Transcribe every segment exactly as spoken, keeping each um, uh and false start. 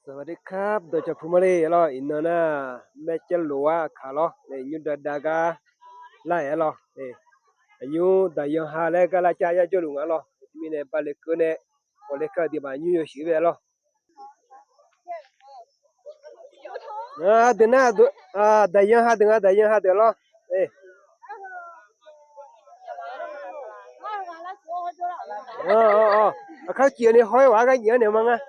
สวัสดีครับ dawqcawq puq ma le lawr. Iqnan nar, maercaer lof-aer kaq lawr, nymr dav dav gar lar-aer lawr. Aqnymr daqyan ha laer gar lar car yar jawrluf nga lawr. Mirnae bale keuv nae, ghawqle kar-eu diqbaq nymr yawshuif bae lawr. Deuq nar, daqyan ha deuq nga, daqyan ha deuq lawr. Aqkar cif-eu ni haw-aer ghaq-aer gar nyiq-anr naeq ma ngar.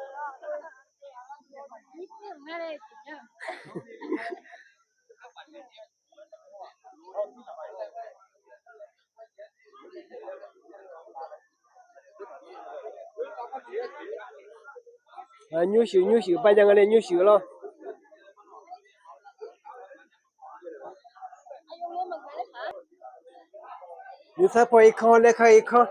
Nymr shuif, nymr shuif, bar ja nga le, nymr shuif lawr. Nuisar paw irkanr laer kar irkanr.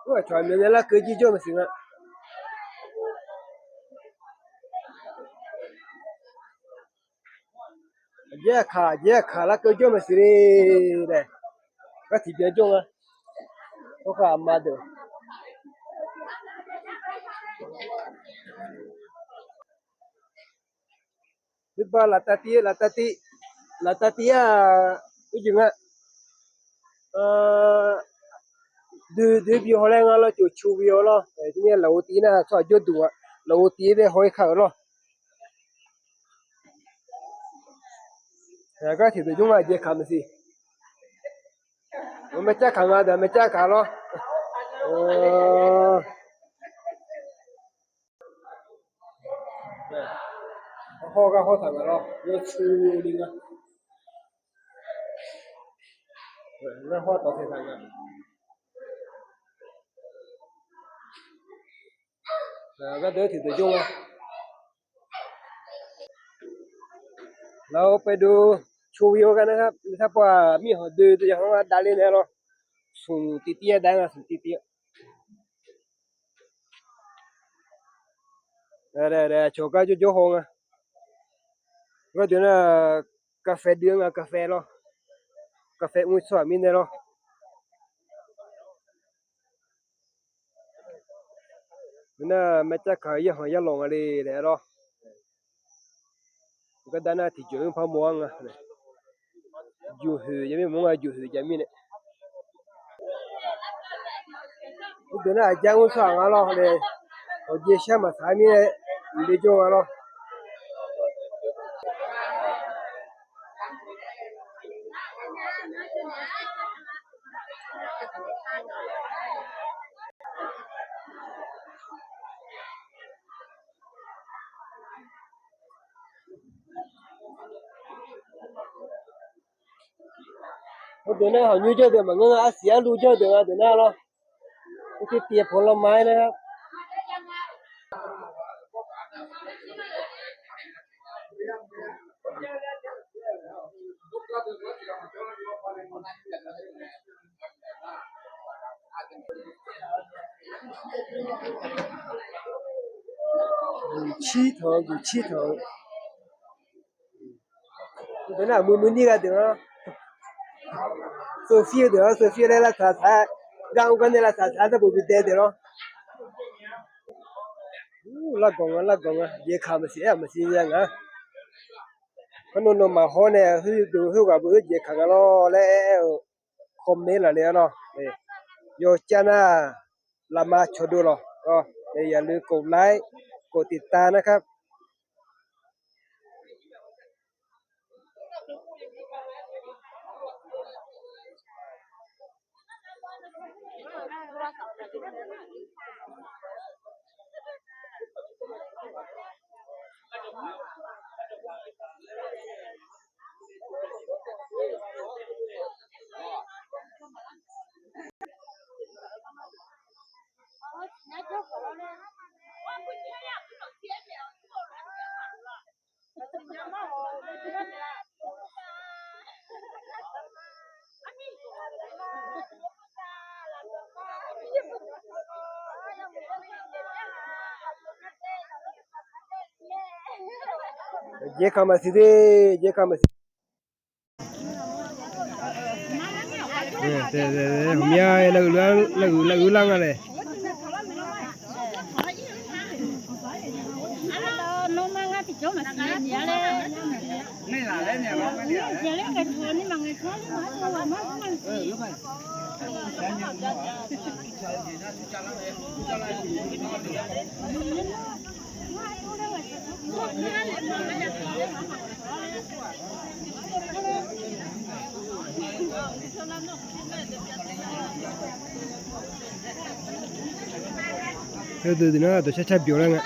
Ur aqcawq aqmyanluf nae larkeuv jir jawr maqsiq nga. Aqjeq aqkaq, aqjeq aqkaq larkeuv jawr maqsiq le laer, gar tiqbyan jawr nga. Khoerkhaq aqma deuq Nuibar laftav tiv, laftav tiv, laftav tiv-aq, urjeq nga. Doe doe bi haw laer nga lawr, coq cu bi haw lawr. Teumirnae lafov tiv nar tsawrhaq jawrduq-aq, lafov tiv-aer bae haw-ir kar-euq lawr. Gar tiqdeuq jmr nga, aqjeq kaq maqsiq. Maercar kaq nga deuq, maercar kaq lawr. Hawr gar hawr taq nga lawr, yawcu ni nga. Ngar hawr tawf taeq taq nga. Gharduq tiqdeuq jawr nga. เราไปดูชมวิวกันนะครับ Nuisar paw-aq, mirkhanq doe doe yawqha-anr dav ler nae lawr. Smq tiv tiv-aer dav nga, smq tiv tiv-aer. Cawq gar jawr jawr haw nga. Gharduq nar, กาแฟ dui-anr nga, กาแฟ lawr. กาแฟ mr tsawrhaq mirnae lawr. Nar maercar kaq-eu yarkhanq yarlawq nga le laer lawr. Gardav nar tiqjawq-anr par maw-ar nga. Juqhoeq jav mir mawr nga, juqhoeq jav mirnae. Urdeuq nar aqjar mr tsawrhaq nga lawr le. Aqjeq shar maqsaq-aer mirnae, mqle jawr nga lawr. Urdeuq nar hawq nymr jawr deuq maqngeur nga, arsiq arluv jawr deuq nga deuq nar lawr. Ur tiv tiq pawq lawr ma-aer nar. Guqcir tanq-eu, guqcir tanq-eu. Nar aqmui mui nir gha deuq-anr, sofir-eu deuq-anr sofir laer lavtaq taq-aer, gar mr gar nae lavtaq taq-aer darbof bi dae deuq lawr. Ur, largawq nga, largawq nga, jeq kaq maqsiq aer-aq maqsiq ya nga. Kharnav nawmaf hawr nae khoerdeuq khoerghaq beu-anr jeq kaq nga lawr laer aer-eu, comment lafle-ar lawr. Yawcar nar, lafma cawqdov lawq. อย่าลืมกดไลค์ กดติดตามนะครับ Jeq kaq maqsiq de, jeq kaq maqsiq. Ghawqmya lavuiq lavuiq lar nga laer. Heudeuq deuq nar dawqshar car byawq lar nga.